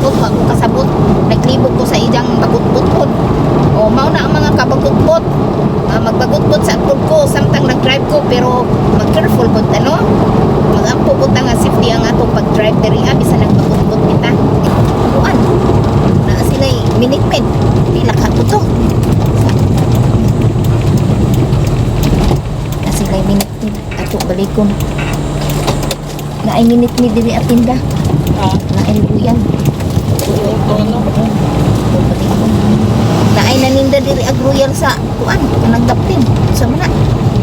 Pasabot, wa ko kasabot. Naglibog ko sa iyang bagutbuton. O mao na ang mga kabagutbot. Magbagutbot sa pud ko samtang nag-drive ko, pero mag-careful pud ta, no? Magampo pud ta nga safety ang atong pag-drive diri ah, bisan nagbagutbot kita. Kuan. Naa sila Minute Maid. Pila ka to. Na sila Minute Maid. Ato balikon. Naay Minute Maid diri atinda. Ah, Naay Royal. ito no. Naay naninda diri ag Royal sa kuan kanang daptin. Sa man na?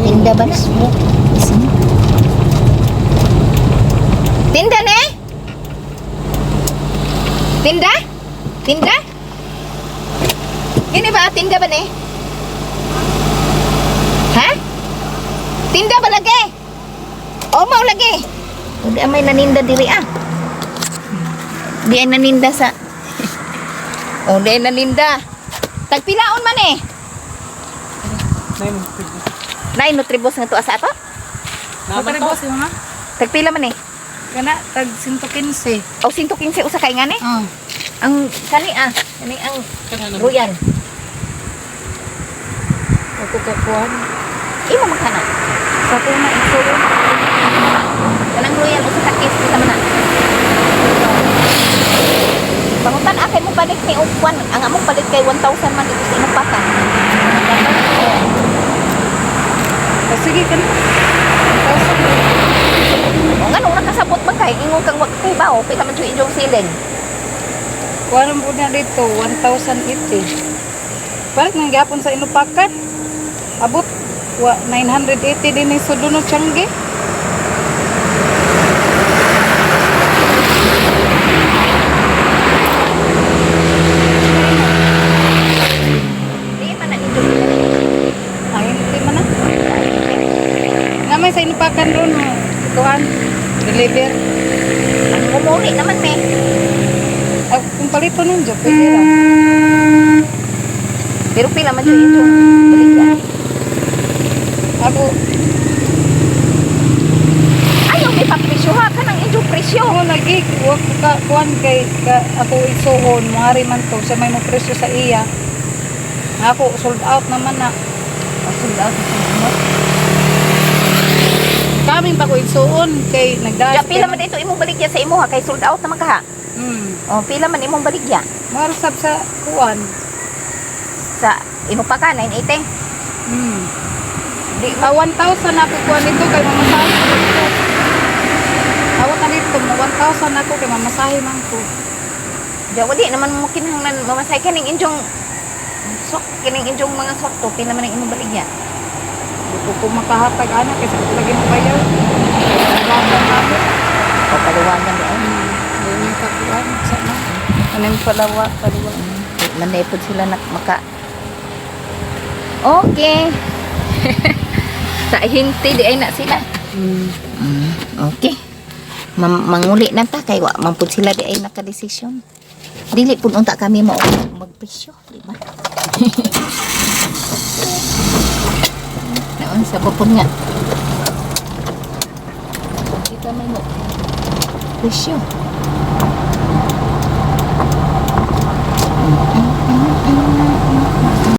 Tinda ba na? Mismo. Ismo. Tinda ne? Tinda? Tinda? Kini ba? Tinda ba ne? Ha? Tinda ba lagi? O mao lagi. O di may naninda diri ah. Di ay naninda sa. O di ay naninda. Tagpilaon man eh. Nay nutribos nga tuwa sa ato? Naman to. Magkaribos yung mga? Tagpila man eh. Kana, tag 115. O 115 usa kay ngani? Oh. Ang kani ah, kani ang Royal. Ako kakuan. Imo magkana. Sa ko na iso. Kanang Royal usa ka case kita man na. Pangutan akay mo balik ni og kwan, ang among palit kay 1,000 man dito sa inupakan. Oh, sige kana. 1,000. O nganong nakasabot man kay ingon kang wag kay bao, pila man jud inyong siling. Kuan po na dito, 1,080. Balik nang gyapon sa inupakan. Abot wa 980 din ni Suduno Changi. Di man na ninyo. Ay, hindi man na. Nga may sa inupakan ron, oh. Kuan, deliver. Ang umuli naman me. Ah, kung palito ninyo, pwede ra. Pero pila man jud inyong baligya. Ako, Ayaw may papresyo ha, kanang inyong presyo. Oo, lagi. Wa ko ka, kuan kay ka, ako isuon, muari man to, sa may mo presyo sa iya. Ako, sold out naman na. Oh, sold out sa inyo. Kaming pa ko isuon kay nagdaas. Ja, pila man dito imong baligya sa imo ha, kay sold out naman ka ha. Oh, pila man imong baligya Marusab sa kuan. Sa inupakan 980. Di Ah, 1,000 ako kuan nito kay mamasahe man ko. Awat na dito, mo 1,000 ako kay mamasahe man ko. Ja, wali naman mo kinahanglan mamasay kaning inyong sok, kining inyong mga sok to, pila man ang imong baligya. Di ko makahatag ana kay sa ko lagi mo bayaw. Laban ako. O paluwagan di ay. Di mi ka kuan sa na. Ano yung palawa, palawa. Di man na pud sila nak maka. Okay. Sa hinti di ay na sila. Okay. Manguli na ta kay wa man pud sila di ay nakadesisyon. Dili pud unta kami mao magpresyo, di ba? Naon sa pud nga. Kita may mo presyo.